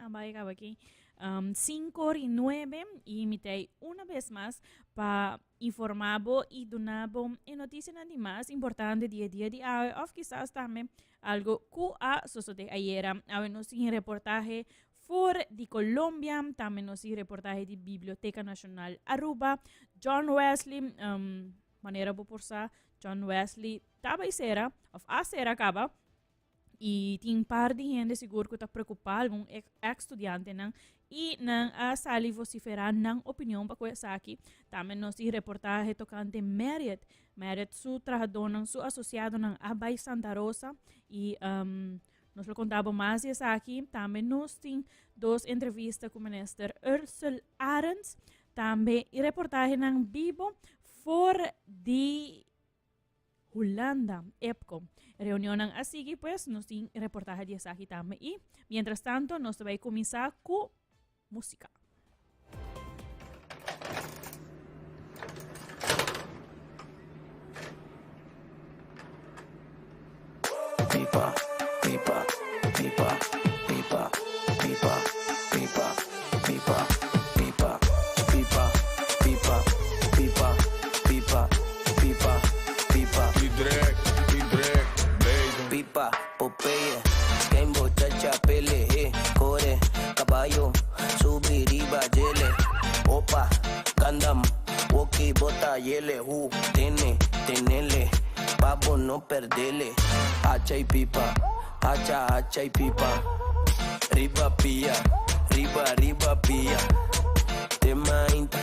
a bai caba aki. 5 y 9 y mi ta una vez mas pa informa bo y duna bo e noticianan di mas importante di e dia di awe of kisas tambe algo cu a sosode ayera. Awe nos tin reportahe for di Colombia, tambe nos tin reportahe di Biblioteca Nacional Aruba. John Wesley, manera bo por sa, John Wesley ta bay cera, of a cera caba. Y tin par di hende sigur cu ta preocupa, algun ex-studiantenan, y nan a sali vocifera nan opinion pa cu esaki. Tambe nos tin reportahe tocante Marriott. Marriott su trahadornan, su asociadonan a bay Santa Rosa y nos lo conta bo mas di esaki. Tambe nos tin dos entrevista cu Minister Ursell Arends. Tambe y reportahenan bibo for di Hulanda, EPCO. Reunionnan a sigui pues, nos tin reportahe di esaki tambe y mientras tanto nos ta bay cuminsa cu musica. Pipa, pipa, pipa, pipa, pipa, pipa, pipa, pipa, pipa, pipa, pipa, pipa, pipa, pipa. Iedereen, iedereen, baby. Pipa, Popeye, Gamebo, Chacha, Pele, eh, Core, Caballo, Subi, Riba, Jele, Opa, Gundam, Woki, Bota, Yele, Hu, Tene, Tenele, Pabo, no perdele, Hacha y pipa, hacha, hacha y pipa, Riba, pia, riba, riba, pia, Tema, inta,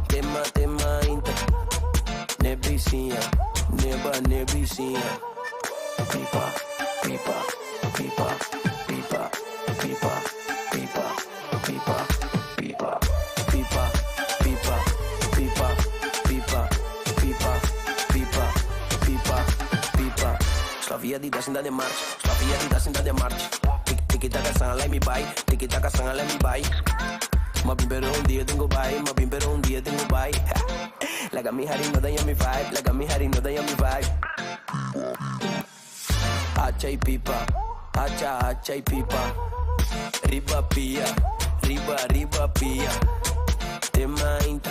tema, tema, inta, Nebisia, neba, nebisia. Pipa, pipa, pipa, pipa, pipa, pipa, pipa, pipa, pipa, pipa, pipa, pipa, pipa, pipa, pipa, pipa. Slavia di das in de march, Slavia di das in de march. Tiki taka sang let me buy, tiki taka sang let me buy. Ma bim pero un dia tengo buy, ma bim pero un dia tengo buy. Laga mi hari no daña mi vibe, laga mi hari no daña mi vibe. Hacha y pipa, hacha, hacha y pipa. Riba pia, riba, riba pia. Tema inta,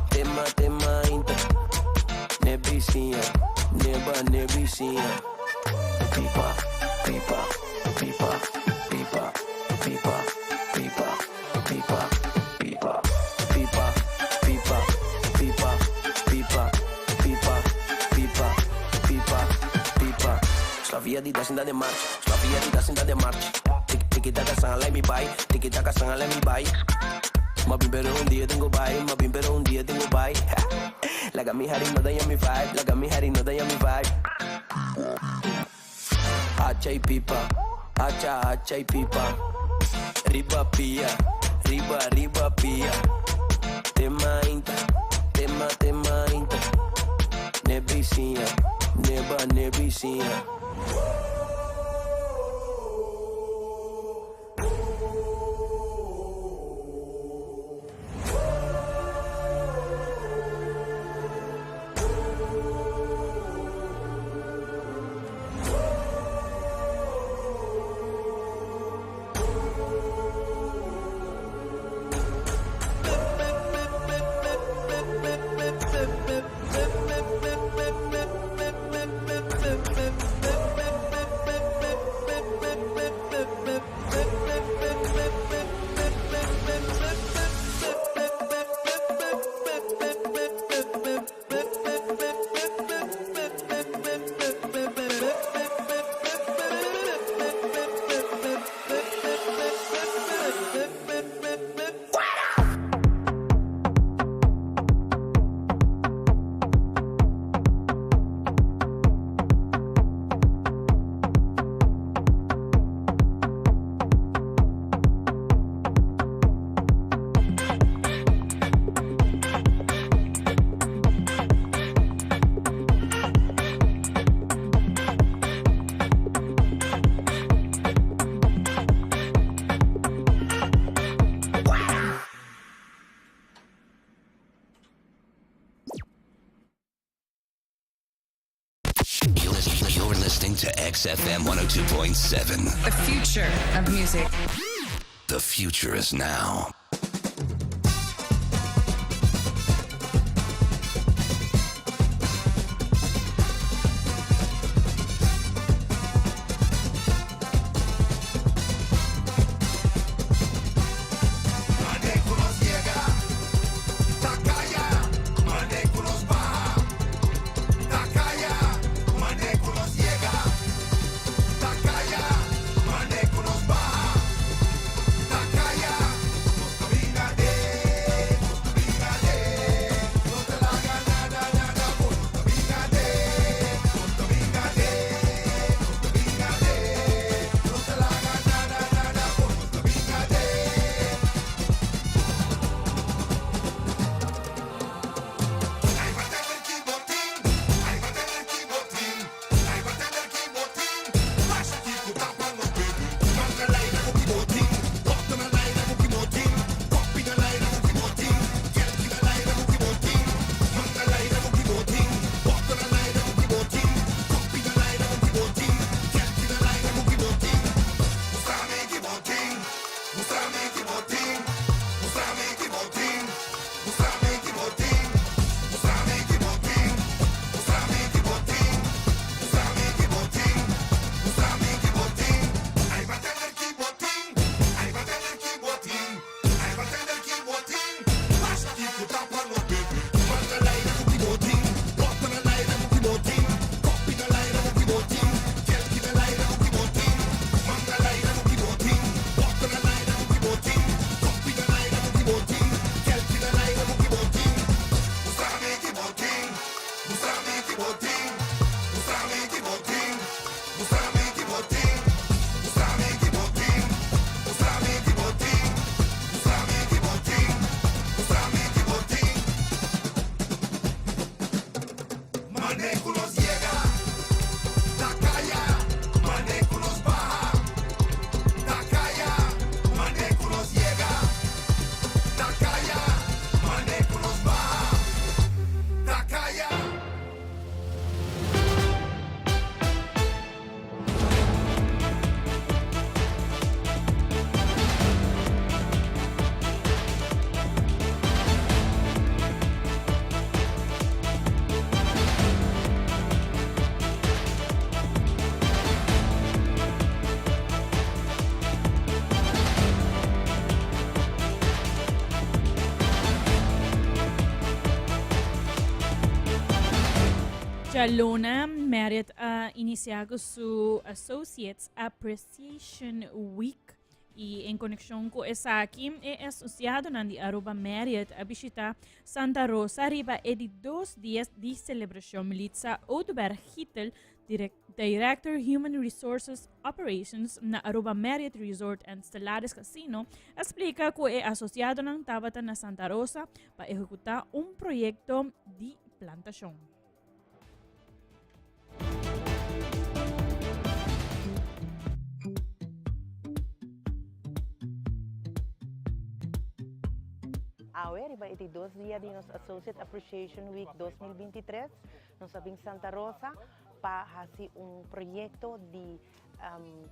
tema, tema inta. Nebisia, neba, nebisia. Pipa, pipa, pipa, pipa, pipa, pipa, pipa, pipa, pipa, pipa, pipa, pipa, pipa, pipa, pipa, pipa. Slavia di das in de march, Slavia di das in de march. Tiki tiki taka sang let me buy, tiki taka sang let me buy. Ma bim pero un dia tengo buy, ma bim pero un dia tengo buy. Laga mi hari no daña mi vibe, laga mi hari no daña mi vibe. Hacha y pipa, hacha, hacha y pipa. Riba pia, riba, riba pia. Tema inta, tema, tema inta. Nebisia, neba, nebisia. You're listening to XFM 102.7. The future of music. The future is now. Djaluna, Marriott a inisiá ku su Associates Appreciation Week i en konekshon ku esaki e asosiadonan di Aruba Marriott a bishitá Santa Rosa riba e di dos dia di selebrashon. Militza Oduber-Gietel, Director Human Resources Operations na Aruba Marriott Resort and Stellaris Casino, a splika ku e asosiadonan tabata na Santa Rosa pa ehekutá un proyekto di plantashon. Awe riba e di dos dia di nos Associate Appreciation Week 2023, nos a bin Santa Rosa pa hasi un proyecto di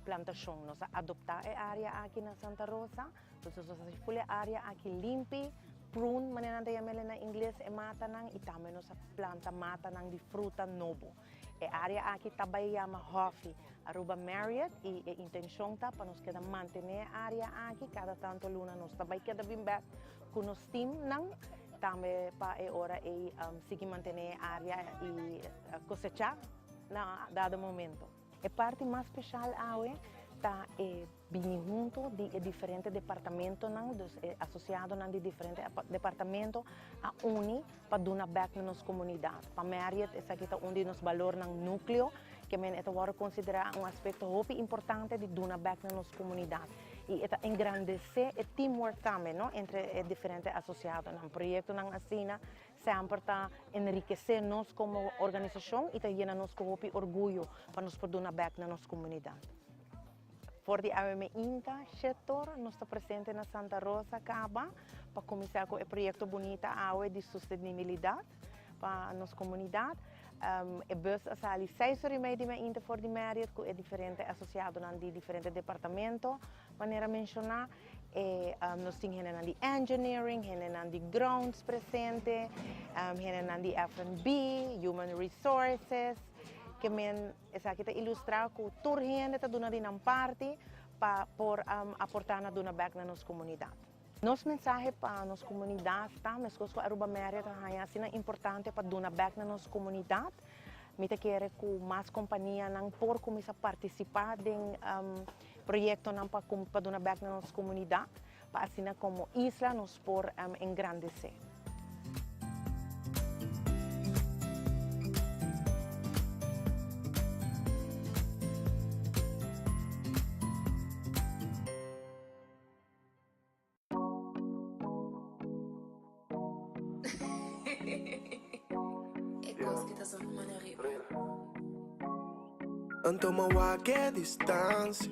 plantacion. Nos a adopta e area aki na Santa Rosa, entonces nos a hasi full e area aki limpi, prune manera nan ta yam'el na ingles e matanan y tambe nos a planta matanan di fruta nobo. E area aki ta bay yama Hofi Aruba Marriott y e intencion ta pa nos keda mantene e area aki, cada tanto luna nos ta bay keda bin bek cu nos teamnan tambe pa e ora ey sigui mantene e area y cosecha na dado momento. E parti mas special awe ta e bini hunto di e diferente departamentonan, dus e asociadonan di diferente departamento a uni pa duna bek na nos comunidad. Pa Marriott esaki ta un di nos balornan nucleo, ke men e ta worde considera un aspecto hopi importante di duna bek na nos comunidad. Y e ta engrandece e teamwork tambe, no, entre e diferente asociadonan. Proyectonan asina Semper ta enrikesé nos komo organisashon i ta yena nos ku hopi orguyo pa nos por duna bèk na nos komunidat. For di AWM Inta Shetor nos ta presente na Santa Rosa kaba pa kuminsá ku e proyekto bunita awe di sostenibilidat pa nos komunidat. E bus a sali seis ora i mei di mainta for di Marriott ku e diferente asosiadonan di diferente departamento manera menshoná. E nos tin hendenan di engineering, hendenan di grounds presente, hendenan di F&B, human resources. Ke men esaki ta ilustra ku tur hende ta duna di nan parti pa por aporta na duna bek na nos komunidat. Nos mensahe pa nos komunidat ta, meskos ku Aruba Marriott a haña asina importante pa duna bek na nos komunidat, mi ta kere ku mas kompanianan por kuminsá partisipá den proyektonan pa pa duna bek na nos komunidat, pa asina komo isla nos por engrandesé. Anto mi a wak e distancia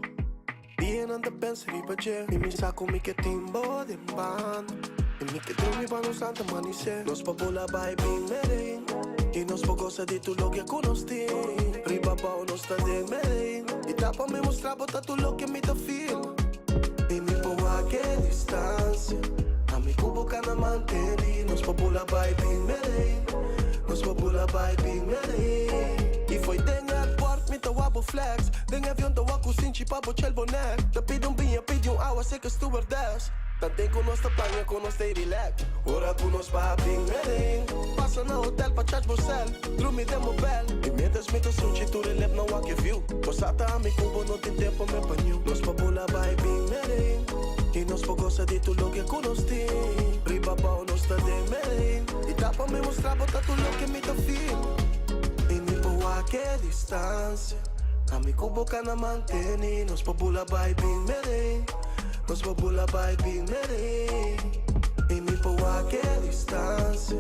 Dianan ta pensa riba dje Mi mi sa ku mi ke tin bo den banda I mi ke drumi pa nos lanta manisé Nos por bula bai bin Medellín I nos por gosa di tur loke ku nos tin Riba bou nos ta den Medellín I ta pa mi mustra bo ta tur loke mi ta feel I mi por wak e distancia Ami ku bo ka na manteni Nos por bula bai bin Medellín Nos por bula bai bin Medellín I fo'i den airport mi ta wak bo flex Den avion ta wak ku sinchi pa bo chel bo nek Ta pidi un biña pidi un awa seka stewardess Ta den ku nos ta paña ku nos stay relax Ora ku nos ba bin Medellín Pasa na hotel pa charge bo cel Drumi den bo bel I mientras mi ta sunchi tur e lep nan wak e view Bo sa ta ami ku bo no tin tempo me pa new Nos por bula bai bin Medellín I nos por gosa di tur loke ku nos tin Riba bou nos ta den Medellín I ta pa mi mustra bo ta tur loke mi ta feel I mi por wak e distancia Ami ku bo ka na manteni Nos por bula bai bin Medellín Nos por bula bai bin Medellín I mi por wak e distancia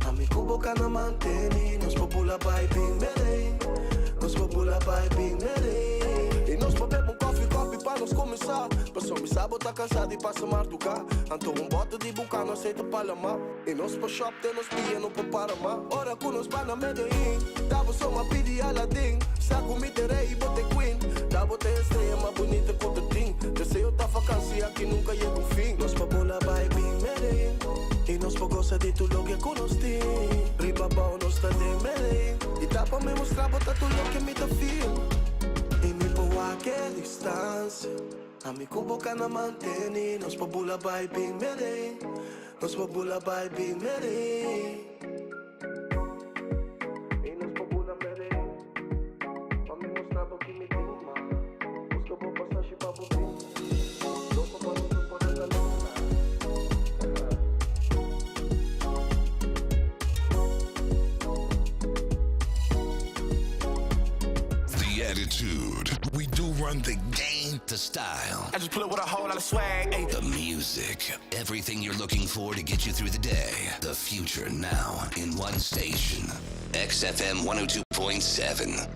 Ami ku bo ka na manteni Nos por bula bai bin Medellín Nos por bula bai bin Medellín I nos por bebe un koffie koffie pa nos kuminsá Pasobra mi sa bo ta kansa di pasa marduká Anto un bote di Bucano aceite pa lama I nos por shop te nos pia no por para ma Ora ku nos ba na Medellín Ta bo so m'a pidi Aladdin Sa ku mi ta rey i bo ta queen Ta bo ta e estrella mas bunita ku ta tin Deseo ta vakansi aki nunka yega un fin Nos por bula bai bin Medellín I nos por gosa di tur loke ku nos tin Riba bou nos ta den Medellín I ta pa mi mustra bo ta tur loke mi ta feel I mi por wak e distancia Ami ku bo ka na manteni Nos por bula bai bin Medellín Nos por bula bai bin Medellín I nos por bula Medellín Pa mi mustra bo ki mi tin ma Buska bo pasashi pa bo bin Loko pa nos no por anda luna. The attitude. We do run the game, the style. I just pull up with a whole lot of swag. Ay. The music. Everything you're looking for to get you through the day. The future now in one station. XFM 102.7.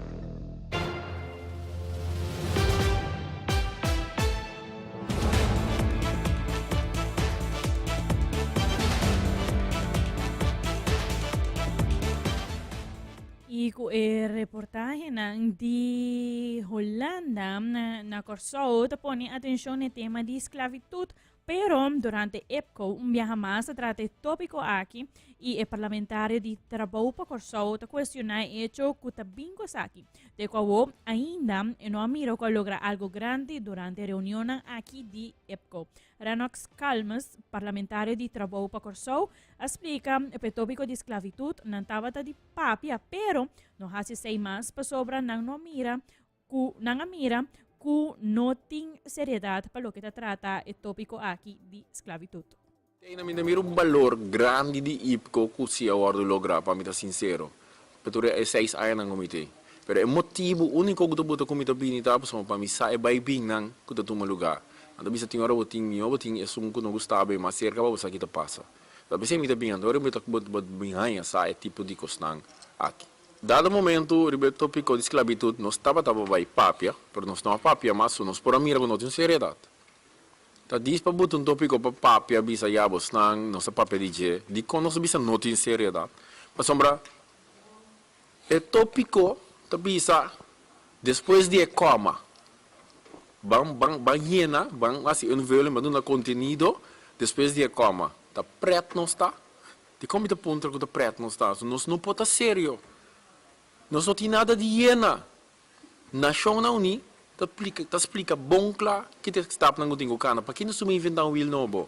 I ku e reportahenan di Holanda na Kòrsou ta pone atenshon na e tema di sklabitut Pero durante EPCO un biaha mas a trata e tópiko aki i e parlamentario di Trabou pa Kòrsou ta kuestioná e echo ku ta bin ku esaki. Te ku awor ainda e no a mira ku a logra algo grandi durante e reunionnan aki di EPCO. Rennox Calmes, parlamentario di Trabou pa Kòrsou, a splika pa e tópiko di sklavitut nan tabata di papia pero no hasi esei mas pasobra nan no a mira ku nan a mira ku no tin seriedat pa loke ta trata e tópiko aki di sklabitut. Teina mi ta mira un balor grandi di IPCO ku si a wòrdu lográ, pa mi ta sinsero, pa tur e seis añanan ku mi tin. Pero e motibu úniko ku ta buta ku mi ta bini ta pasobra pa mi sa e baibinnan ku ta tuma lugá. Nan ta bisa tin ora bo tin mihó bo tin esun ku no gusta bo e mas serka pa bo sa ki ta pasa. Ta p'esei mi ta bini anto ora mi ta bin haña sa e tipo di kosnan aki. Dado momento riba e tópiko di sklabitut nos tabata pa bai papia, pero nos no a papia mas, so nos por a mira ku no tin seriedat. Ta dis pa buta un tópiko pa papia bisa ya bosnan nos a papia di dje, dikon nos a bisa no tin seriedat? Pasobra e tópiko ta bisa despues di e kòma. Ban ban ban yena, ban hasi invulling, ban duna kontenido despues di e kòma. Ta prèt nos ta? Dikon mi ta puntra ku ta prèt nos ta? Nos no por ta serio. Nos no tin nada di yena. Nashonnan Uní ta plika ta splika bon kla ki ta e stapnan ku tin ku kana. Paki nos tuma inventá un wiel nobo?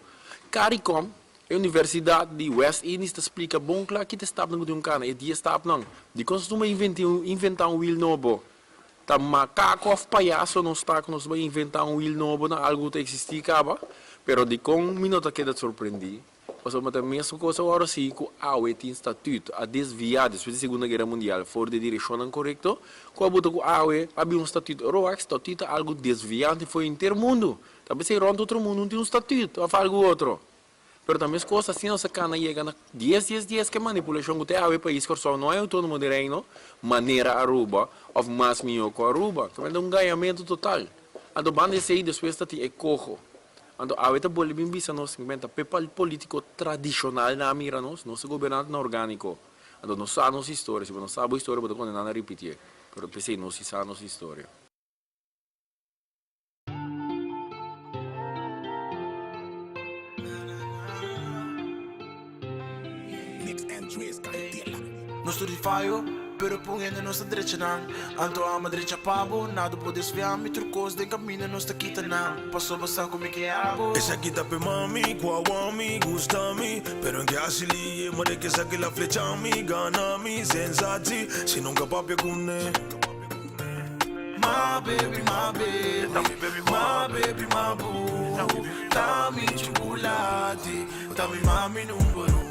Caricom, e universidat di West Indies ta splika bon kla ki ta e stapnan ku tin ku kana, e dies stapnan. Dikon nos tuma inventí un inventá un wiel nobo? Ta makako òf payaso nos ta ku nos bai inventá un wiel nobo na algu ku ta eksistí kaba? Pero dikon mi no ta keda sorprendí? Pasobra ta mesun kos awor si ku awe tin statut a desviá despues di Segunda Guera Mundial for di e direkshonnan korekto, ku a buta ku awe a bin un statut roak, statut ta algu desviante for henter mundu. Ta p'esei rònt otro mundu no tin un statut òf algu otro. Pero ta mes kos asina nos a kana yega na dies dies dies ku e manipulashon ku te awe pais Kòrsou no a outónomo di Reino manera Aruba òf mas mihó ku Aruba. Ta un gañamentu total. Anto banda esei despues ta tin e koho. Anto awe ta bolbe bin bisa nos simplemente ta p'e politico tradicional nan a mira nos, nos ta gobernante nan organico. Anto nos sa nos historia, si bo no sa bo historia bo ta condená na ripitié. Pero p'esei nos si sa nos historia. Nos tur di fayo, pero pun hende nos ta drecha nan. Anto ama drecha pa bo, nada por desvia mi. Tur kos den kaminda nos ta kita nan, pasobra sa ku mi ke abo. Esaki ta pe mami, ku a wami, gusta mi. Pero en ke hasi li, e mare ke saki la flecha mi, gana mi, sensatie, si nunka papia kuné. My baby, my baby, my baby, my boo. Ta mi chocolate, ta mi mami number un.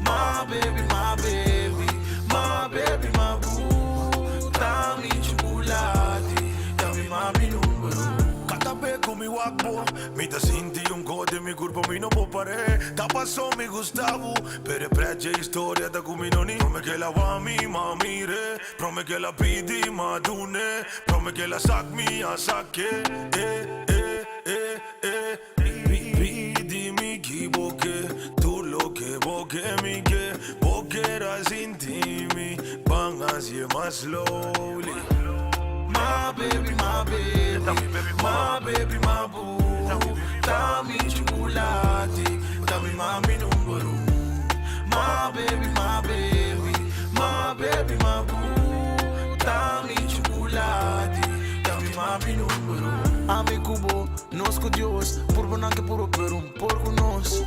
My baby, my baby, my baby, my boo. Ta mi chocolate, ta mi mami number un. Kada be ku mi wak bo, mi ta sinti un kos den mi kurpo mi no por par'é. Ta paso mi gusta bo, pero e pret dje historia ta ku mi no ni. Prome ke la wami, mami re. Prome ke la pidi, ma dune. Prome ke la sak mi, a sake. Eh, eh, eh, eh. Pidi mi ki bo ke, tur loke bo ke mi ke. Bo kera sinti mi, ban hasie mas slowly. My baby, my baby, my baby, my boo. Ta mi chocolate, ta mi mami number un. My baby, my baby, my baby, my boo. Ta mi chocolate, ta mi mami number un. Ami ku bo, nos ku Dios, purba nan ke puro pero un por ku nos.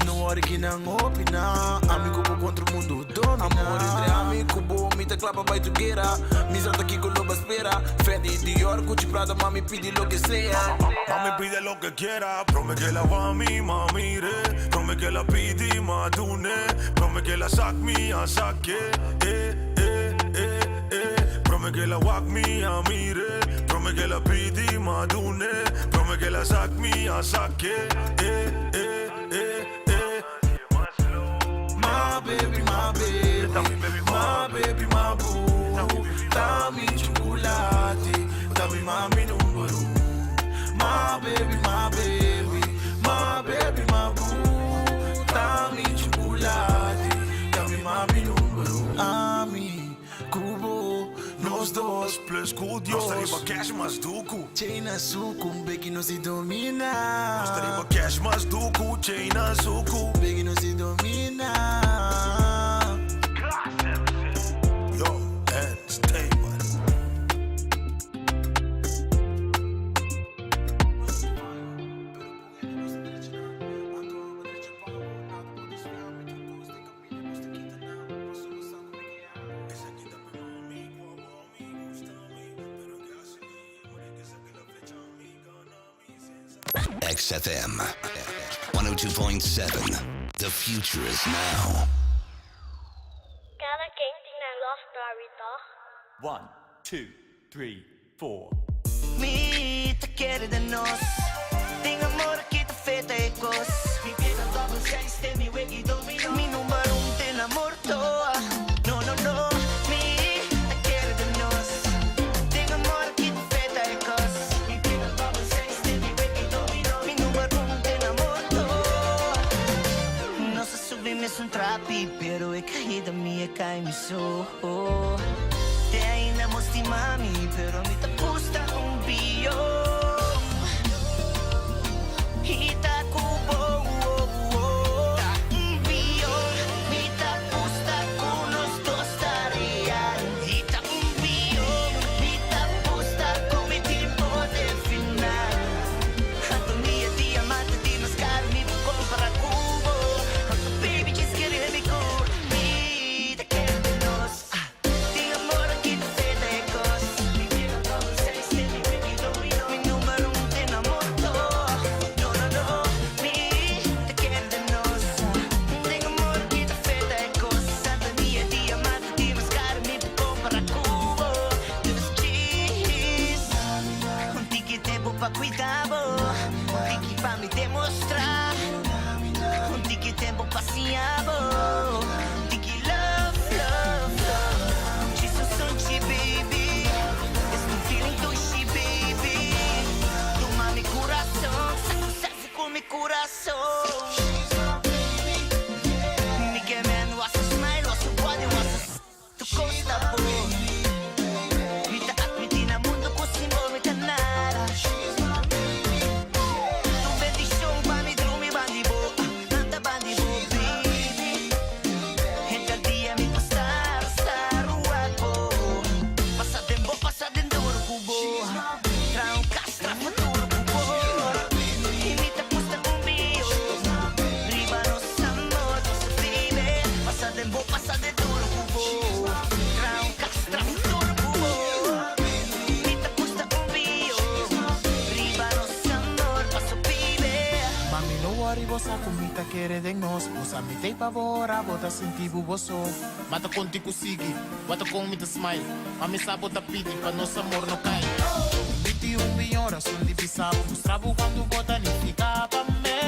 No worry ki nan opina, ami ku bo kontra mundu domina. Amor entre ami ku bo, mi ta kla pa bai tugera. Mi sa ta kiko lo bo spera, Fendi, Dior, Gucci, Prada, mami pidi loke sea. Mami pide loke quiera, prome ke la wami, mami re. Prome ke la pidi, ma dune. Prome ke la sak mi, a sake. Eh, eh, eh, eh. Prome ke la wak mi, a mire. Prome ke la pidi, ma dune. Prome ke la sak mi, a sake. Eh, eh, eh, eh. My baby, my baby, my baby, my boo. Ta mi chocolate, ta mi mami number un. My baby, my baby, my baby, my boo. Ta mi chocolate, ta mi mami number un. Ami ku bo, nos dos plus ku Dios. Nos ta riba cash mas duku. China suku, beki nos di domina. Nos ta riba cash mas duku, China suku. Beki nos di domina. Yo, entertainment. XFM 102.7. The future is now. Kada ken tin nan love story, toch? One, two, three, four. Mi ta kere den nos. Tin amor aki ta feta e kos. Mi pieza double seis te mi wegi domino. Mi number un te na morto. No no no. Mi ta kere den nos. Tin amor aki ta feta e kos. Mi pieza double seis te mi wegi domino. Mi number un te na morto. Nos a subi mesun trapi, pero e caida mi e cai mi so. Te ainda bo stima mi, pero mi ta gusta un bio. Tra un tiki tempo pa siña bo Tiki love, love, love Djis un sunchi, baby Es un feeling dushi, baby Tuma mi curason Sa cu sa ku mi curason Mi ke men was su smile, was su body, was su Tu costa bo Mi ta admiti na mundo ku sin bo mi ta nada Tu bendicion pa mi drumi bandi bo Lanta bandi bo, baby Henter dia mi pa star, star, wak bo Pasa den bo, pasa den duro ku bo Traha un cas, traha futuro ku bo I mi ta pusta un bio Riba nos amor, pasa baby Pasa den bo, pasa den duro ku bo Traha un cas, traha futuro ku bo Mi ta pusta un bio Riba nos amor, pasa baby. Mami no worry bo sa ku mi ta kere den nos Bo sa mi t'ei pa bo ora bo ta sinti bu bo so Mata konti ku sigui, wata kon mi ta smile Mami sa bo ta pidi pa nos amor no kai Mi tin un biyon rason di bisa bo Mustra bo kuantu bo ta nifiká pa mi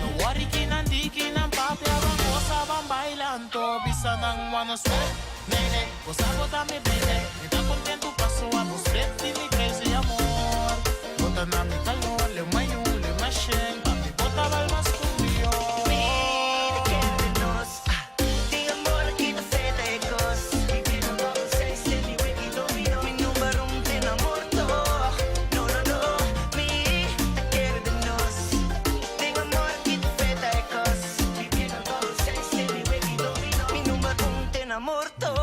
No worry kinan di kinan papia Ban gosa ban baila anto bisa nan wano swe Nene, bo sa bo ta mi baby Mi ta kontentu paso abo split di mi crazy amor Bo ta na mi kalor, leu mayun, leu mashen Pa mi bo ta bal mas ku biyon. Mi ta kere nos. Tin amor ki ta feta e kos. Mi number un te na morto. No, no, no. Mi ta kere den nos. Tin amor ki ta feta e kos. Mi number un te na morto.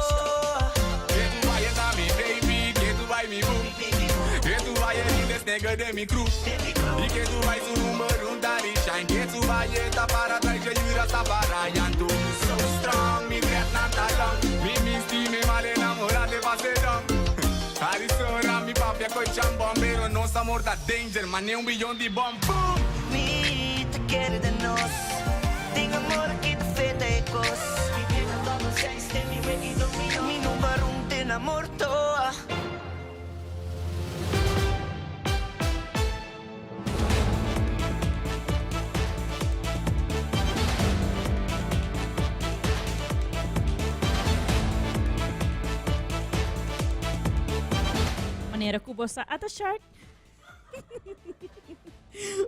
Ke tu bai ta mi baby, ke tu bai mi boo. Ke tu bai e lindes nigga den mi crew. Y ke tu bai su number un ta di shine. Ke tu bai e ta para trai je yura ta para yanto. So strong, mi dread nan ta long. Mi misti mi mal enamora te pase don. Arizona mi papia koi chambon, pero nos amor ta danger, mane un biyon di bom. Boom! Mi ta kere den nos. Tin amor ki ta feta e kos. Mi number un te na morto. Manera ku bo sa ata shark.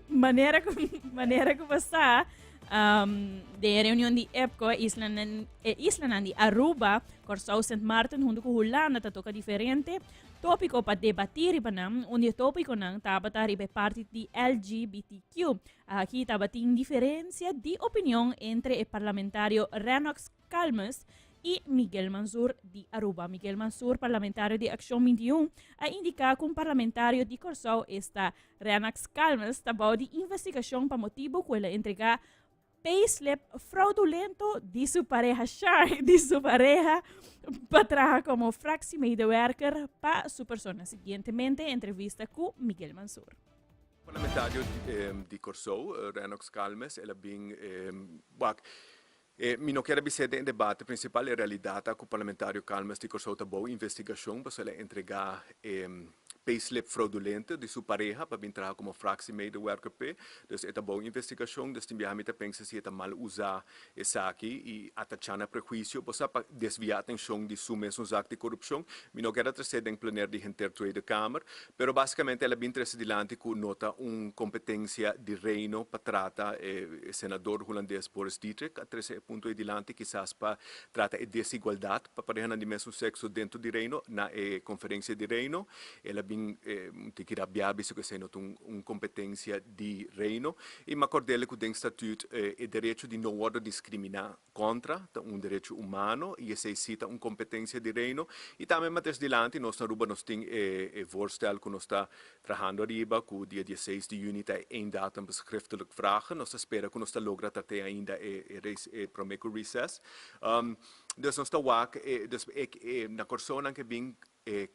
Manera ku manera ku bo sa um, de reunion di EPCO islanan, e islanan di Aruba, Kòrsou, Sint Maarten huntu ku Hulanda ta toka diferente Tópiko pa debatí riba nan, Un di e tópikonan tabata riba e parti di LGBTQ. Aki tabatin diferensia di opinion entre e parlamentario Rennox Calmes i Miguel Mansur di Aruba. Miguel Mansur, parlamentario di Akshon 21, a indiká ku un parlamentario di Kòrsou, esta Rennox Calmes, ta bou di investigashon pa motibu ku el a entregá payslip fraudulento di su pareha Shark, di su pareha pa traha como fractiemedewerker pa su persona. Siguientemente entrevista cu Miguel Mansur. Parlamentario di Kòrsou, Rennox Calmes, el a bin wak. Mi no kier a bis'é den e debate principal, e realidad ta cu Parlamentario Calmes di Kòrsou ta bou investigacion pasobra el a entrega e payslip fraudulento di su pareha pa bin traha como fractiemedewerker p'e. Dus e ta bou investigacion, dus tin biaha mi ta pensa si e ta mal usa esaki y atacha na prehuicio bo sa pa desvia atencion di su mesun zak di corupcion. Mi no kier a trece den plenair di henter Tweede Kamer, pero basicamente el a bin trece dilanti cu no ta un competencia di Reino pa trata, e senador Hulandes Boris Dietrich a trece e punto ey dilanti kisas pa trata e desigualdad pa parehanan di mesun sexo dentro di Reino na e conferencia di Reino. El a bin un tiki rabia bisa cu esey no ta un competencia di Reino y mi a cordele cu den statuut e derecho di no wordo discrimina contra ta un derecho humano y esey si ta un competencia di Reino y tambe matres dilanti nos na Aruba nos tin e voorstel cu nos ta trahando ariba cu dia dieseis di juni ta e einddatum pa schriftelijk vragen. Nos ta spera cu nos ta logra trate ainda e e prome cu recess. Dus nos ta wak e dus e na Corsou nan ke bin.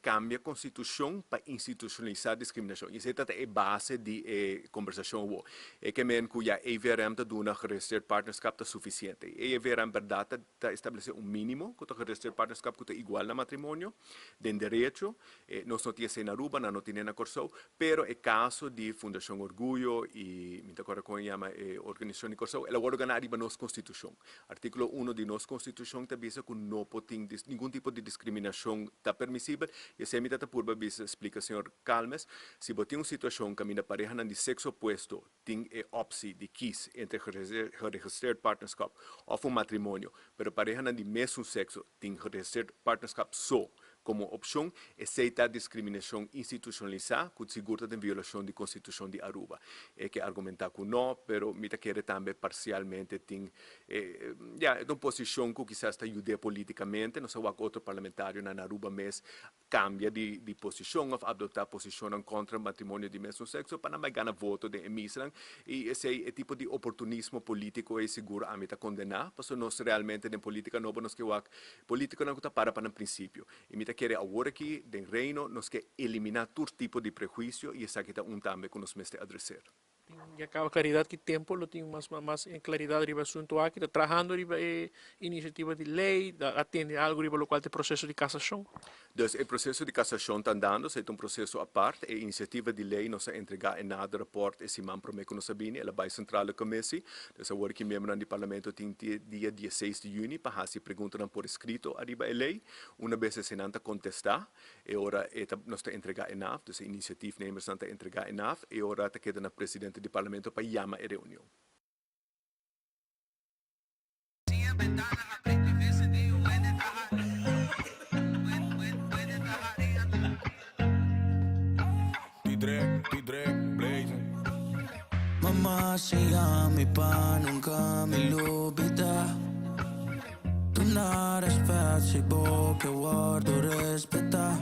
Kambia konstitushon pa institushonalisá diskriminashon. I esei ta ta e base di e kombersashon awor. E ke men ku ya EVRM ta duna geregistreerd partnerschap ta sufisiente. E EVRM bèrdat ta ta establesé un mínimo ku ta geregistreerd partnerschap ku ta igual na matrimonio den derecho. Nos no tin esei na Aruba, nan no tin e na Kòrsou. Pero e kaso di Fundashon Orguyo i mi ta kòrda kon e yama e organisashon di Kòrsou, el a wòrdu ganá riba nos konstitushon. Artíkulo uno di nos Konstitushon ta bisa ku no por tin ningun tipo di diskriminashon ta permisibel i esei mi ta ta purba bisa splika señor Calmes, si bo tin un situashon kaminda parehanan di sekso opuesto tin e opsi di kis entre geregistreerd partnerschap òf un matrimonio, pero parehanan di mesun sekso tin geregistreerd partnerschap so komo opshon, esei ta diskriminashon institushonalisá ku sigur ta den violashon di Konstitushon di Aruba. E ke argumentá ku nò, pero mi ta kere tambe parsialmente tin e, ya, e ta un posishon ku kisas ta yud'é polítikamente. Nos a wak otro parlamentarionan na Aruba mes kambia di di posishon òf adoptá posishonnan kontra matrimonio di mesun sekso pa nan bai gana voto den e misnan. I esei e tipo di oportunismo polítiko ei sigur ami ta kondená, pasobra nos realmente den polítika nobo nos ke wak Politiconan cu ta para pa nan principio. Y mi ta kere awor aki den Reino nos ke elimina tur tipo di prehuicio y esaki ta un tambe cu nos mester adreser. Tin ya caba claridad ki tempo lo tin mas mas claridad riba e asunto aki? Ta trahando riba e iniciativa di ley? Ta atende algo riba locual ta e proceso di casacion? Dus e proceso di casacion ta andando, esey ta un proceso apart. E iniciativa di ley nos a entrega e nader rapport e siman prome cu nos a bini, el a bay Centrale Commissie. Dus awor ki miembronan di Parlamento tin te dia dieseis di yüni pa hasi preguntanan por eskrito ariba e lei. Una bes esenan ta kontestá, e ora e ta nos ta entregá e naf, dus e inisiatiefnemersnan ta entregá e naf, e ora ta keda na presidente di Parlamento pa yama e reunion. Mama siña mi pa nunca mi lubida Duna respet si bo ke wordo respeta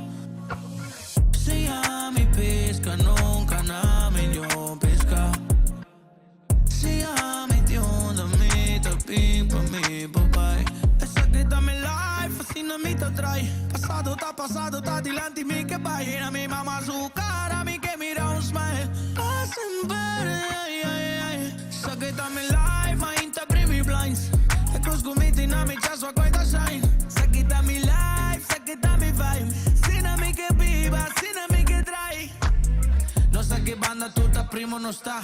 Siña mi pisca nunca na mi no pisca Siña mi di unda mi ta bin pa mi por bai Esaki ta mi life, asina mi ta trai Pasado ta pasado, ta dilanti mi ke bai Na mi mama su cara mi ke mira un smile Pa semper, ay, ay, ay Esaki ta mi life, ainda bri mi blinds E cruz ku mi tin na mi chest wak ta shine Esaki ta mi life, esaki ta mi vibe Asina mi ke biba, asina mi ke trai No sa ki banda tur ta primo no sta.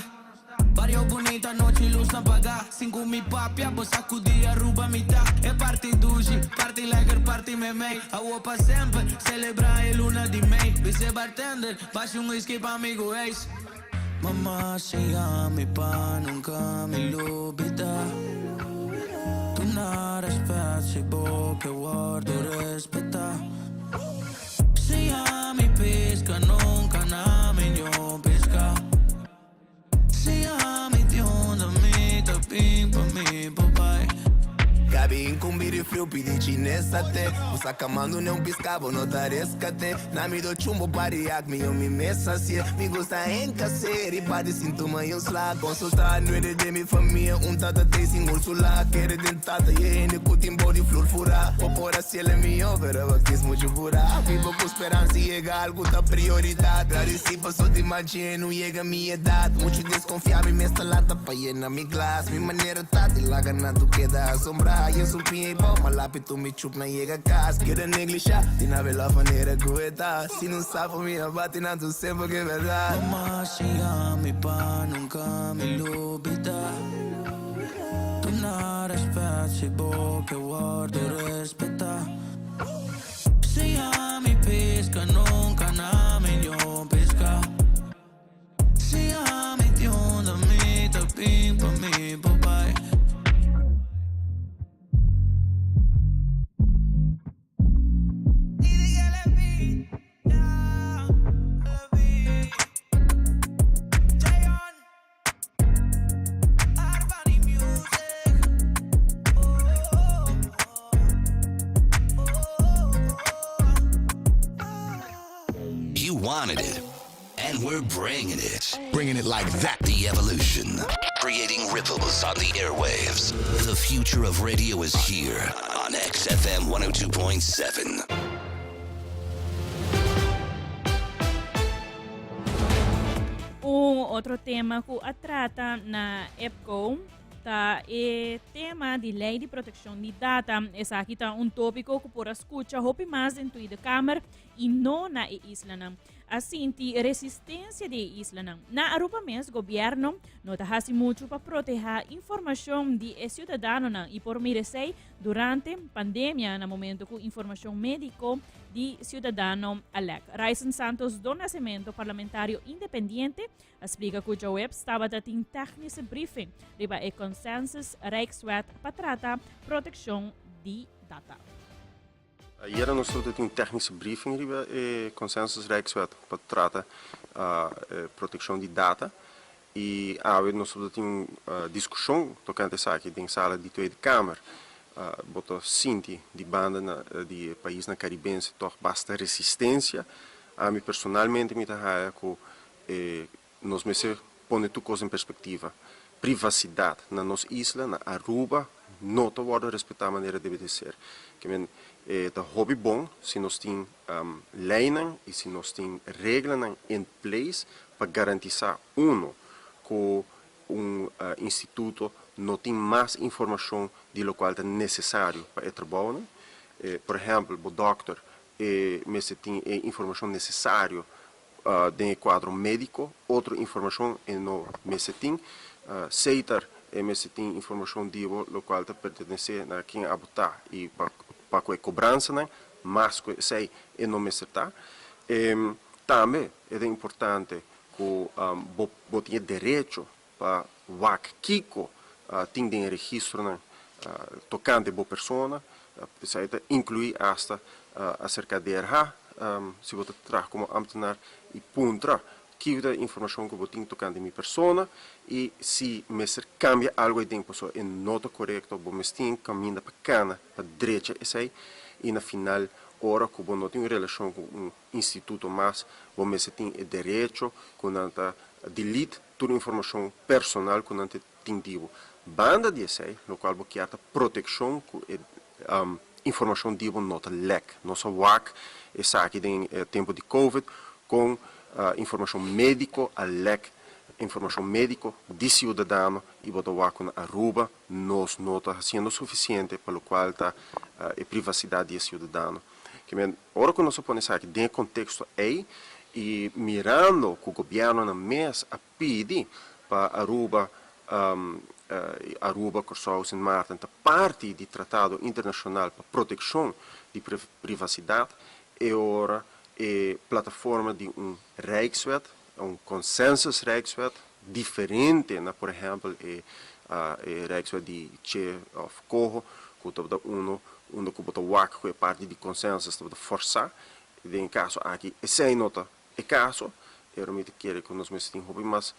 Bario bunita nochi luz na paga Sin cu mi papia bo sa cu di Aruba mi ta E parti dushi, parti lekker, parti memey Awo pa semper, celebra e luna di mei Bisa e bartender, bashi un whisky pa mi cu ijs Mama siña mi pa nunca mi lubida Duna respet si bo ke wordo respeta Siña mi pisca nunca na mi no pisca. Siña mi di unda mi ta bin pa mi por bai. Gabi incumbí di frio pidi chines ate Bo sa camando ne un pisca bo no ta rescate Na mi do chumbo pa react mi yo mi mes hacié Mi gusta encasé riba di sintoma y un sla Consulta nueve den mi famia un tata tey sin Ursula Kere den tata y e hende cu tin bou di flor fura Bo por haciele mihor pero bo kies mucho pura Biba cu speransa y yega algo ta prioridad Gradeci paso di manchi e no yega mi edad Mucho desconfia mi mes ta lanta pa yena mi glas Mi manera ta di laga nan tur keda asombra Y esun piña y bou ma lapi tur mi chup nan yega cas Keda neglisha di nan vela manera cu e ta Si no sa pa mi a bati nan tur semper ke berdad. Mama siña mi pa nunca mi lubida Duna respet si bo ke wordo respeta Siña mi pisca nunca na mi no pisca Siña mi di unda mi ta bin pa mi por bai. You wanted it, and we're bringing it. Bringing it like that. The evolution, creating ripples on the airwaves. The future of radio is here on XFM 102.7. otro tema ku a trata na EPCO ta e tema di lei di protekshon di data. Esaki ta un tópiko ku por a skucha hopi mas den Tweede Kamer i no na e islanan. A sinti resistensia di e islanan. Na Aruba mes gobièrnu no ta hasi muchu pa protehá informashon di e siudadanonan i por mira esei durante pandemia na momento ku informashon médiko di siudadano a lèk. Ryson Santos do Nascimento, parlamentario independiente, a splika ku djaweps tabata tin technische briefing riba e Consensus Rijkswet pa trata protekshon di data. Ayera nos tabata tin un technische briefing riba e Consensus Rijkswet pa trata protekshon di data i awe nos tabata tin un diskushon tokante esaki den sala di Tweede Kamer. Bo ta sinti di banda di e paisnan Karibense tòg basta resistensia. Ami personalmente mi ta haya ku nos mester pone tur kos den perspektiva. Privasidat na nos isla, na Aruba, no ta wòrdu respetá manera debe di ser. Ke men e ta hopi bon si nos tin leinan i si nos tin reglanan in place pa garantisá, uno, ku un instituto no tin mas informashon di lokual ta nesesario pa e trabounan. Por ehèmpel, bo dòkter e mester tin e informashon nesesario den e kuadro médiko, otro informashon e no mester tin. Seiter e mester tin informashon di bo lokual ta pertenesé na ken abo ta i pa ku e kobransanan, mas ku esei e no mester ta. Tambe e ta importante ku bo bo tin e derecho pa wak kiko tin den e registronan tokante bo persona. Esei ta inkluí asta aserka DRH, si bo ta traha komo ámtenar, i puntra kiko ta e informashon ku bo tin tokante mi persona i si mester kambia algu aden pasobra e no ta korekto, bo mes tin kaminda pa kana pa drecha esei i na final ora ku bo no tin un relashon ku un instituto mas, bo mester tin e derecho ku nan ta delete tur informashon personal ku nan ta tin di bo. Banda di esei, lokual bo kier ta protekshon ku e informashon di bo no ta lèk. Nos a wak esaki den e tempu di covid kon informashon médiko a lèk, informashon médiko di siudadano i bo ta wak ku na Aruba nos no ta hasiendo sufisiente pa lokual ta e privasidat di e siudadano. Kimen, ora ku nos a pone esaki den e konteksto ei i mirando ku gobièrnunan mes a pidi pa Aruba, Aruba, Kòrsou, Sint Maarten ta parti di tratado internashonal pa protekshon di privasidat, e ora e plataforma di un Rijkswet, un consensus Rijkswet, diferente na por ehèmpel e Rijkswet di Che òf Coho, ku tabata uno unda ku bo ta wak ku e parti di consensus tabata forsá. Den e kaso aki esei no ta e kaso, pero mi ta kere ku nos mester tin hopi mas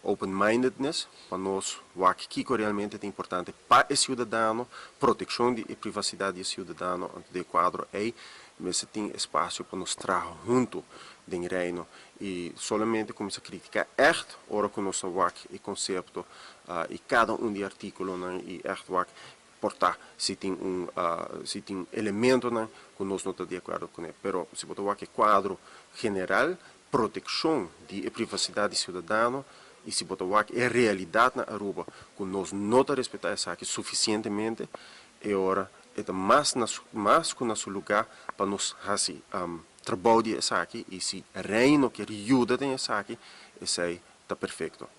open mindedness pa nos wak kiko realmente ta importante pa e siudadano, protekshon di e privasidat di e siudadano, anto den e kuadro ei mester tin espasio pa nos traha huntu den Reino i solamente kuminsá kritiká ègt ora ku nos ta wak e konsepto i kada un di e artíkulonan i ègt wak por ta si tin un si tin elementonan ku nos no ta di akuerdo kuné. Pero si bo ta wak e kuadro general, protekshon di e privasidat di siudadano i si bo ta wak e realidat na Aruba ku nos no ta respetá esaki sufisientemente, e ora e ta mas na su mas ku na su lugá pa nos hasi trabou di esaki i si Reino kier yuda den esaki, esei ta perfekto.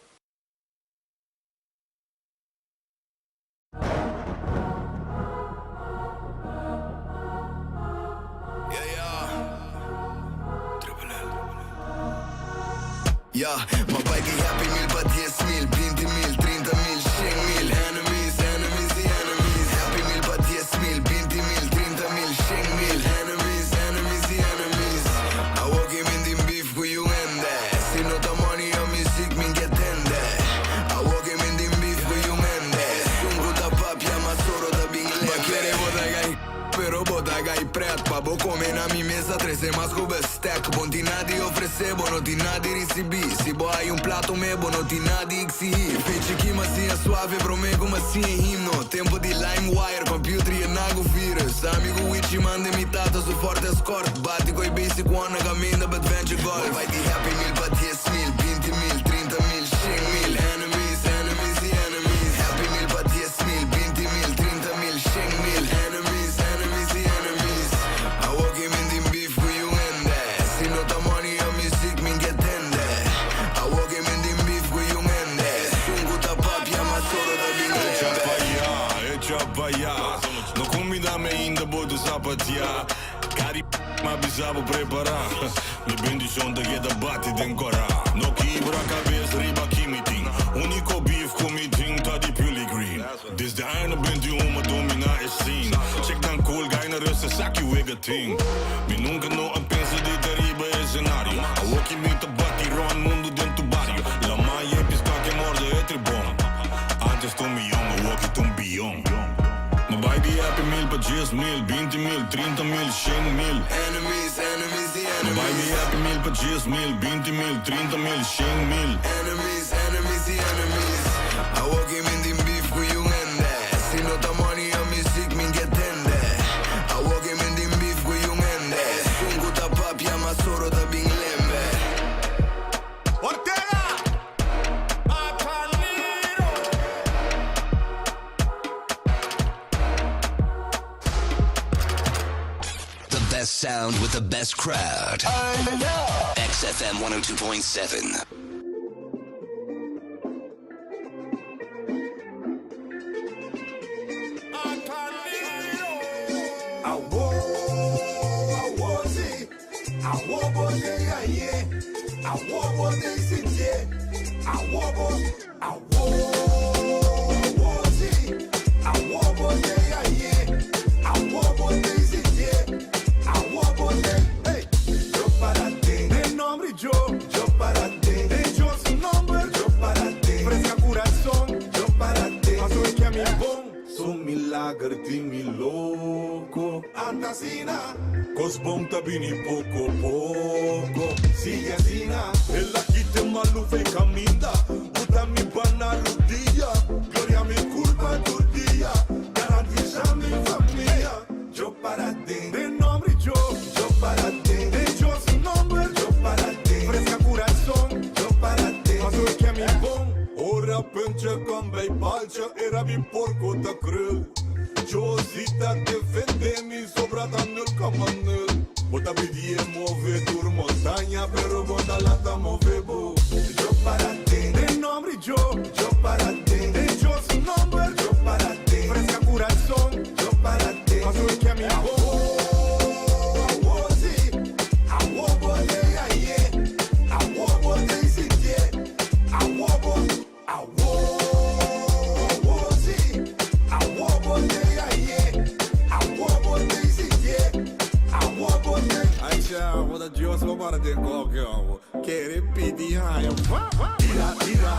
Ya, ma bai di happy meal pa dies mil, binti mil, trinta mil, shen mil Enemies, enemies y enemies Happy meal pa dies mil, binti mil, trinta mil, shen mil Enemies, enemies y enemies Awo ki min tin beef ku yu hende Si no ta money o music min ke tende Awo ki min tin beef ku yu hende Esun ku ta papia mas oro ta bin lembe Ba kere bo ta gai pero bo ta gai pret Pa bo come na mi mesa trece mas ku bestek Bon tin nada di ofrece bo no tin nada di ricibi Si bo hay un plato me bo no tin nada di exigi Fechi ki m'a siña suave prome ku m'a siña himno Tempo di LimeWire, computer yena ku virus Ami ku Wichi manda mi tata su Ford Escort Bati ku e basic one na kaminda pa Adventure Golf. Bai di Happy Meal pa 10,000. mi ainda bo ta zapatia. Cari m'a bisa bo prepara. Mi bendicion ta keda bati den cora. No kibra cabes riba ki mi tin. Unico beef cu mi tin ta di Purely Green. Desde aña 21 m'a domina e scene. Check nan cool guy na rust esaki wega tin. Mi nunca no a pensa di ta riba escenario. Awoki mi ta bati rond mundo den tu bario. Lama y pisca ke morde e tribon. Antes ta un miyon, awoki ta un biyon. M'a bai di happy meal pa 10,000, 20,000, 30,000, 100,000. Enemies, enemies y M'a bai di enemies. happy meal pa 10,000, 20,000, 30,000, 100,000. Enemies, enemies y enemies. Awoki mi n'tin beef ku niun hende. Si no ta money of music, mi n'ke tende. Awoki mi n'tin beef ku niun hende. Esun ku ta papia, mas oro ta bin lembe. Ortega! Ataniro! The best sound with the best crowd. XFM 102.7. Awo, awo si, awo bo de aye, awo bo de sintie, awo bo, awo, awo si, awo bo de aye, awo bo de sintie, awo bo de, hey, yo para ti, de nombre yo, yo para ti, de yo su nombre, yo para ti, fresca corazón, yo para ti, paso que a mi bon. Su milager tin mi loco. Antasina, Cos bon ta bini poco poco. Sigue asina. El a kita malu fei caminda. Buta mi bana rudia. Gloria mi culpa tur dia. Garantisa mi famia. Yo para ti, de nombre yo, yo para ti, de yo su nombre, yo para ti, fresca corazón, yo para ti, paso que a mi bon. Ora puntje kom bij paaltje, era mi porco ta krul. Josita defende mi sobra ta 0,0. Bo ta pidi e move tur montaña, pero bo ta lata move bo. Yo para ti, de nombre yo, yo para ti, de yo su nombre, yo para ti, fresca corazón, yo para ti, paso que a mi bon. Awo si, awo bo de aye, awo bo de sintie, awo bo, awo, awo si, awo bo de aye, awo bo de sintie, awo bo de. Acha, wada Dios lo para de koke, Kere pidi haña. Tira, tira,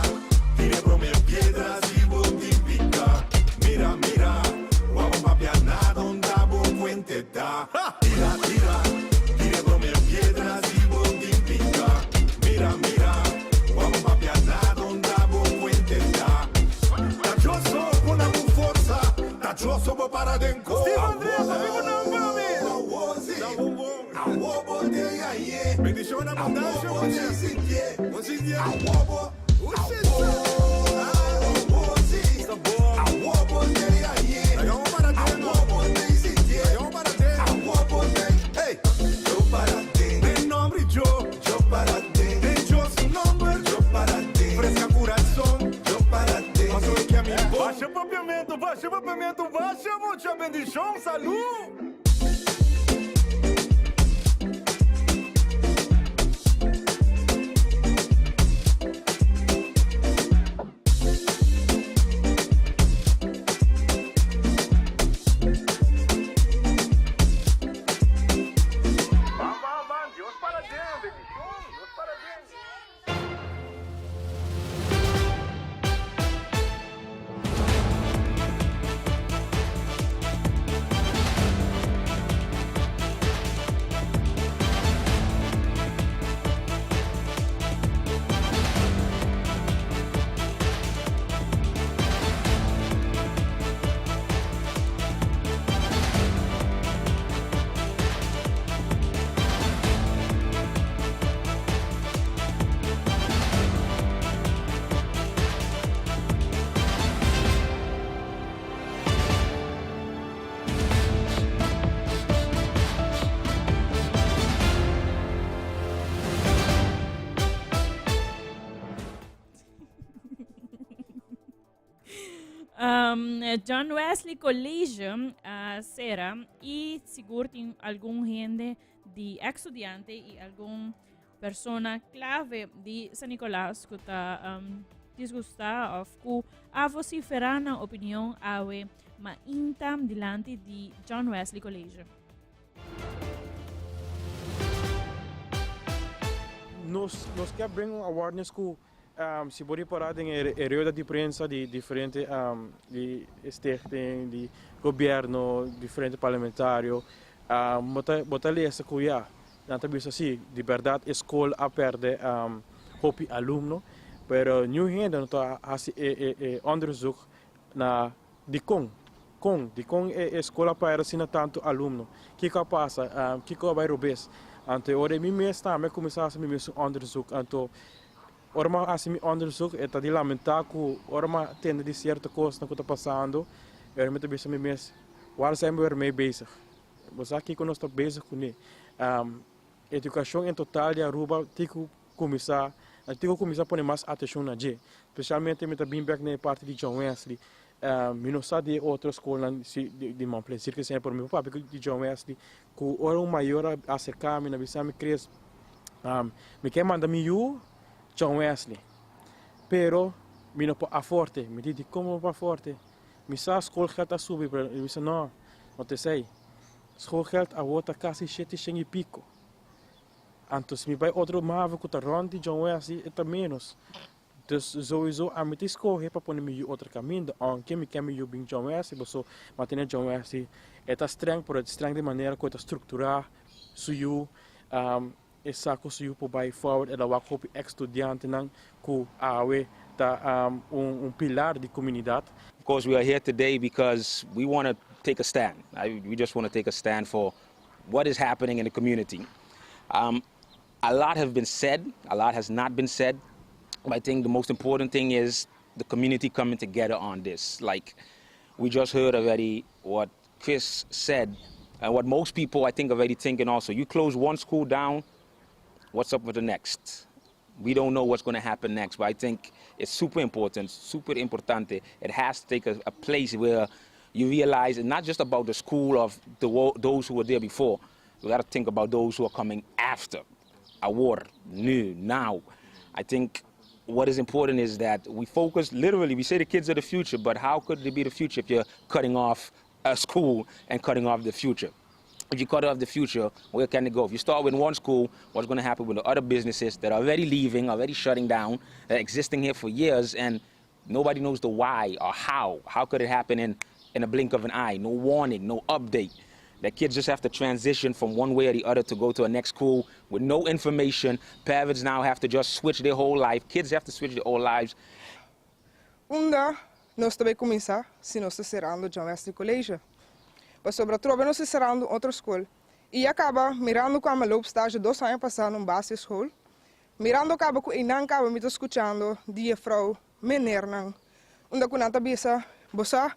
tira prome piedra si bo tin pica. Mira, mira, wak papia nada unda bo fuente ta. Tira, tira, tira prome piedra si bo tin pica. Mira, mira, wak papia nada unda bo fuente ta. Ta Dios pone bo forsa, ta Dios bo para den ko. Steve Andrés, amigo não, Awo si, awo bo de aye. Bendición abundancia, Awo bo de sintie, Bom dia. awo bo, awo si, awo bo de aye. Awo bo de sintie, awo bo de, hey. Yo para ti, de nombre yo, yo para ti, de yo su nombre, yo para ti, fresca corazón, yo para ti, paso que a mi bon. Baixa papiamento, baixa papiamento, baixa mucha bendición, salud. Bam, bam, bam, Dios para dentro, bendición, Dios para dentro. John Wesley College a sera y sigur tin algun hende di ex studiante y algun persona clave di San Nicolas cu ta um, disgusta of cu a vocifera nan opinion awe mainta dilanti di John Wesley College. Nos nos kier bring un awareness cu Si bo ripará den e rueda di prensa di diferente di stichting, di gobierno, diferente parlamentario, bo ta bo ta lesa ku ya, nan ta bisa si, di bèrdat e skol a pèrdè hopi alumno, pero niun hende no ta hasi e e onderzoek na dikon, kon, dikon e skol a pèrdè asina tantu alumno, kiko a pasa, kiko a bai robes. Anto e ora mi mes tambe a kuminsá hasi mi mes un onderzoek, anto Ora mi a hasi mi onderzoek e ta di lamentá ku ora mi a tende di sierto kosnan ku ta pasando e ora mi ta bisa mi mes, waar zijn we weer mee bezig? Bo sa kiko nos ta bezig kuné? Edukashon en total di Aruba tin ku kuminsá, nan tin ku kuminsá pone mas atenshon na dje. Spesialmente mi ta bin bèk na e parti di John Wesley. Mi no sa di e otro skolnan si di Mount Pleasant ke pero mi por papia di John Wesley ku ora un mayor a aserká mi na bisa mi Chris mi ke manda mi yu John Wesley pero mi no por aforte. Mi di dikon bo no por aforte? Mi sa skolgeld a subi pero mi bisa no, no ta esei. Skolgeld awor ta kasi shete shen i piko. Anto si mi bai otro mavo ku ta rònt di John Wesley e ta ménos. Dus souiso ami ta escoge pa pone mi yu otro caminda, aunke mi ken mi yu bin John Wesley, paso mantene John Wesley e ta streng, pero e ta streng di manera cu e ta structura su yu, e sa cu su yu por bay forward, e ta wak hopi ex studiantenan cu awe ta un pilar di comunidad. Of course we are here today because we want to take a stand. We just want to take a stand for what is happening in the community. Um, a lot have been said, a lot has not been said. But I think the most important thing is the community coming together on this. Like we just heard already what Chris said and what most people I think already thinking also. You close one school down, what's up with the next? We don't know what's going to happen next, but I think it's super important, super importante. It has to take a, a place where you realize it's not just about the school of the, those who were there before. We got to think about those who are coming after. Awor, nu, now. I think what is important is that we focus literally, we say the kids are the future, but how could they be the future if you're cutting off a school and cutting off the future? If you cut off the future, where can it go? If you start with one school, what's going to happen with the other businesses that are already leaving, already shutting down, that are existing here for years, and nobody knows the why or how. How could it happen in, in a blink of an eye? No warning, no update. The kids just have to transition from one way or the other to go to a next school with no information. Parents now have to just switch their whole life. Kids have to switch their whole lives. Unda nos ta bay cuminsa si nos ta cerando John Wesley College? Pasobra atrobe nos ta cerando otro school y ya caba mirando cu a loop stage dos aña pasa na un basisschool, mirando caba cu eynan caba mi ta scuchando di juffrouw, meneernan, unda cu nan ta bisa, bo sa,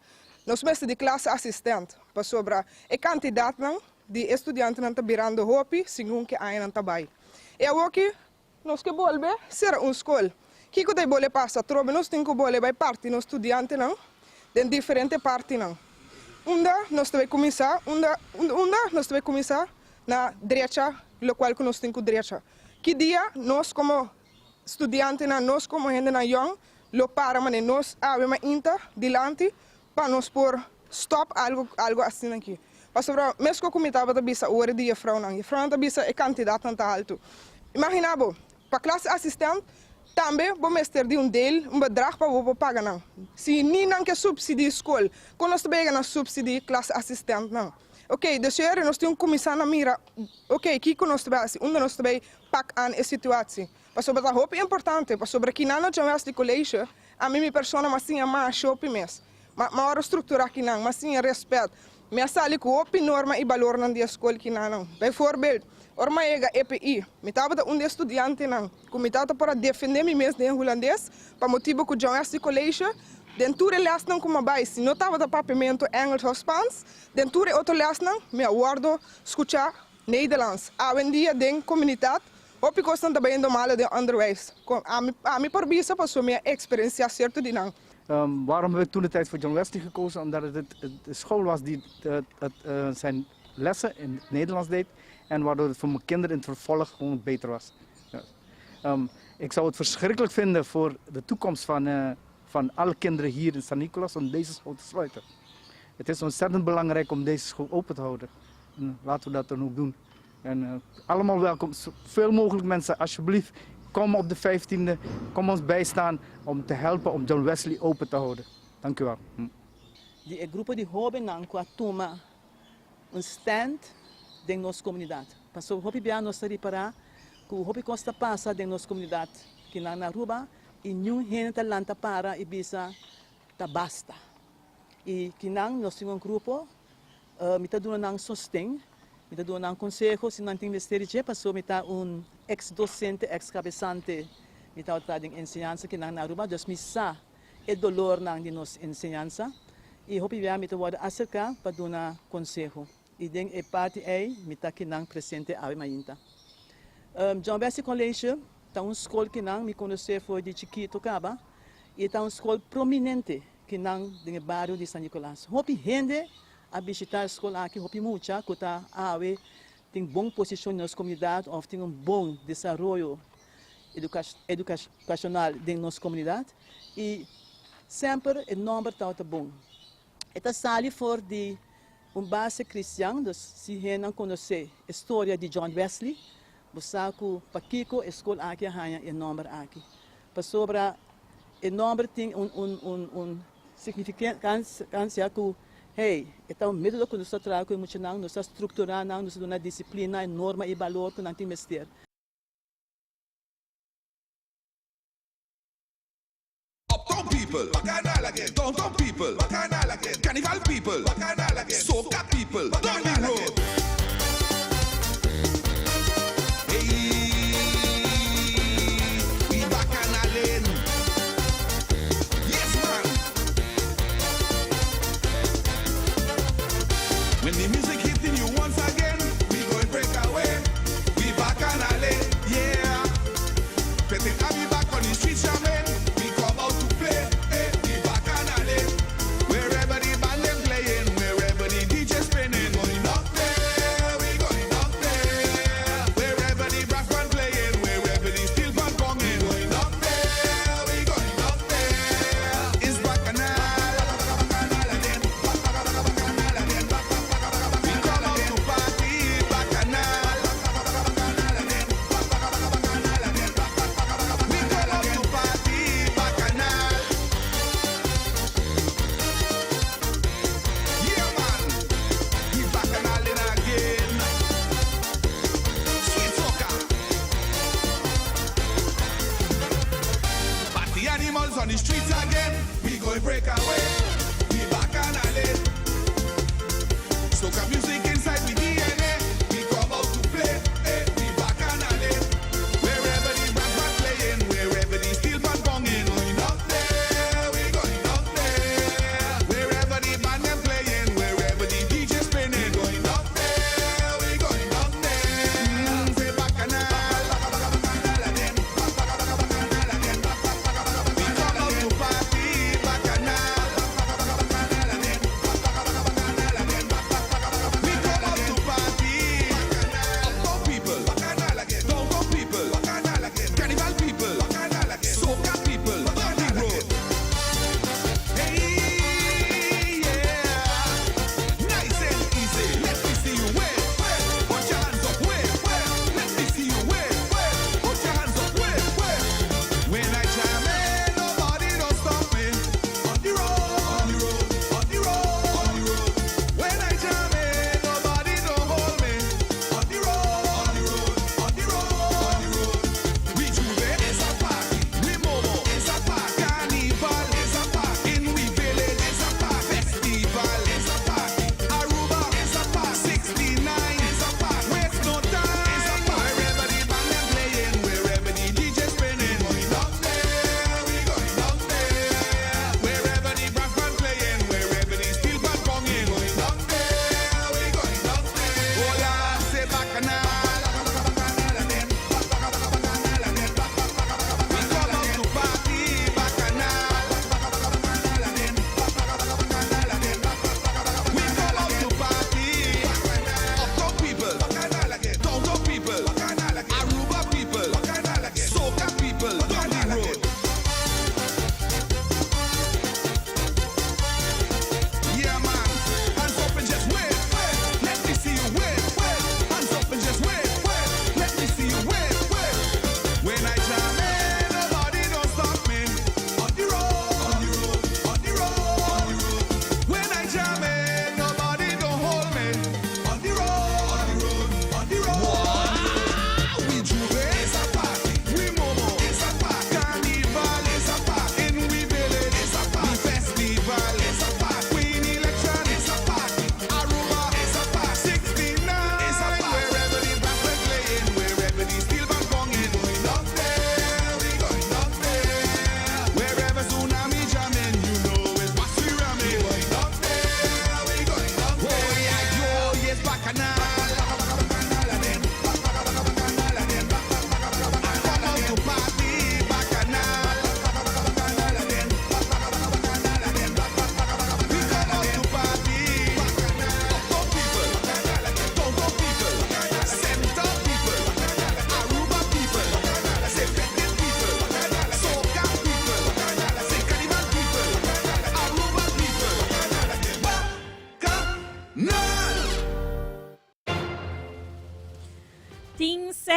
nos mester di klas assistent pasobra e cantidadnan di e studiantenan ta birando hopi segun ke añanan ta bay. E awoki Nos ke bolbe sera un skol. Kiko ta e bole pasa? Atrobe nos tin ku bole bai parti nos studiantenan den diferente partinan. Unda nos ta bai kuminsá? Unda unda nos ta bai kuminsá na drecha lokual ku nos tin ku drecha? Ki dia nos komo studiantenan, nos komo hendenan yòn lo para manera nos awe mainta dilanti pa nos por stòp algu algu asina aki. Pasobra meskos ku mi tabata bisa ora di jefrounan, jefrounan ta bisa e kantidatnan ta haltu. Imaginá bo, pa klas asistent tambe bo mester di un deel, un bedrag pa bo por paga nan. Si ni nan ke supsidí skol, kon nos ta bega na supsidí klas asistentnan? Oké, dus yere nos tin ku kuminsá na mira, oké, kiko nos ta bai hasi, unda nos ta bai pak aan e situatie. Pasobra ta hopi importante, pasobra kinan no djan wes di colegio, ami mi persona mas siña masha hopi mes. Ma ma ora structura kinan, mas siña respet. Mi a sali cu hopi norma y balornan di e scol kinannan. Bijvoorbeeld, ora mi a yega EPI, mi tabata un di e studiantenan cu mi tata por a defende mi mes den Hulandes pa motibo cu djan wes di colegio, den tur e lesnan cu mi a bay, si no tabata Papiamento, Engels of Spans, den tur e otro lesnan mi a wordo scucha Nederlands. Awendia den comunidad hopi cosnan ta bayendo malo den onderwijs. Con ami ami por bisa pasobra mi a experiencia cierto di nan. Waarom heb ik toen de tijd voor John Wesley gekozen? Omdat het, het, de school was die het, het, uh, zijn lessen in het Nederlands deed. En waardoor het voor mijn kinderen in het vervolg gewoon beter was. Ja. Ik zou het verschrikkelijk vinden voor de toekomst van, van alle kinderen hier in San Nicolas om deze school te sluiten. Het is ontzettend belangrijk om deze school open te houden. En laten we dat dan ook doen. En allemaal welkom, zoveel mogelijk mensen, alsjeblieft, kom op de 15e, kom ons bijstaan om te helpen om John Wesley open te houden. Dank u wel. Di e grupo di hóbennan ku a tuma un stand den nos komunidat. Pasobra hopi bia nos ta ripará ku hopi kos ta pasa den nos komunidat kinan na Aruba i niun hende ta lanta para i bisa ta basta. I kinan nos tin un grupo, mi ta duna nan sosten, mi ta duna nan konseho si nan tin mester di dje pasobra mi ta un eks dosente, eks kabesante, mi tabata den enseñansa kinan na Aruba, dus mi sa e dolornan di nos enseñansa i hopi bia mi ta wòrdu aserká pa duna konseho i den e parti ei mi ta kinan presente awe mainta. John Wesley College ta un skol kinan mi konosé for di chikitu kaba i ta un skol prominente kinan den e bario di San Nicolas. Hopi hende a bishitá e skol aki, hopi mucha ku ta awe tin bon posishon den nos komunidat òf tin un bon desaroyo edukashonal den nos komunidat i semper e nòmber tabata bon. E ta sali for di un base kristian, dus si hendenan konosé e storia di John Wesley, bo sa ku pakiko e skol aki a haña e nòmber aki. Pasobra e nòmber tin un un un un signifikansia ku, hey, e ta un método ku nos ta traha ku e muchanan, nos ta strukturá nan, nos ta duna disiplina e norma i balor ku nan tin mester. Uptown people, Bacchanal again. Downtown people, Bacchanal again. Carnival people, Bacchanal again. Soca people, Down the road. Hey, we bacchanalin. Yes, man. When the music hitting you once again, we going break away. We bacchanalin, yeah. Petting Abby back on the streets, yeah, man. We come out to play, eh, we bacchanalin.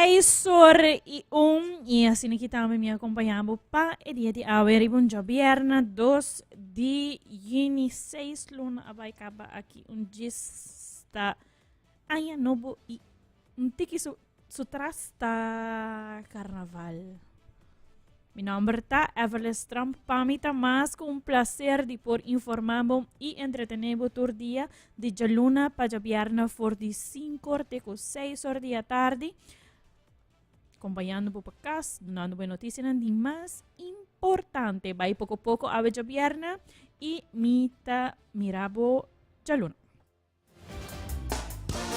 Seis or i un i asina ki tambe mi acompañabo pa e dia di awe riba un djabierna 2 di juni 6 luna a bai kaba aki un djis ta aña nobo i un tiki su su tras ta carnaval. Mi nomber ta Everless Trump. Pa mi ta mas ku un placer di por informa bo i entretene bo tur dia di djaluna pa djabièrnè for di 5 or te ku 6 or di atardi. Kompañando bo pa kas, dunando bo e notisianan di mas importante. Bai poko poko awe djabièrnè i mi ta mira bo djaluna.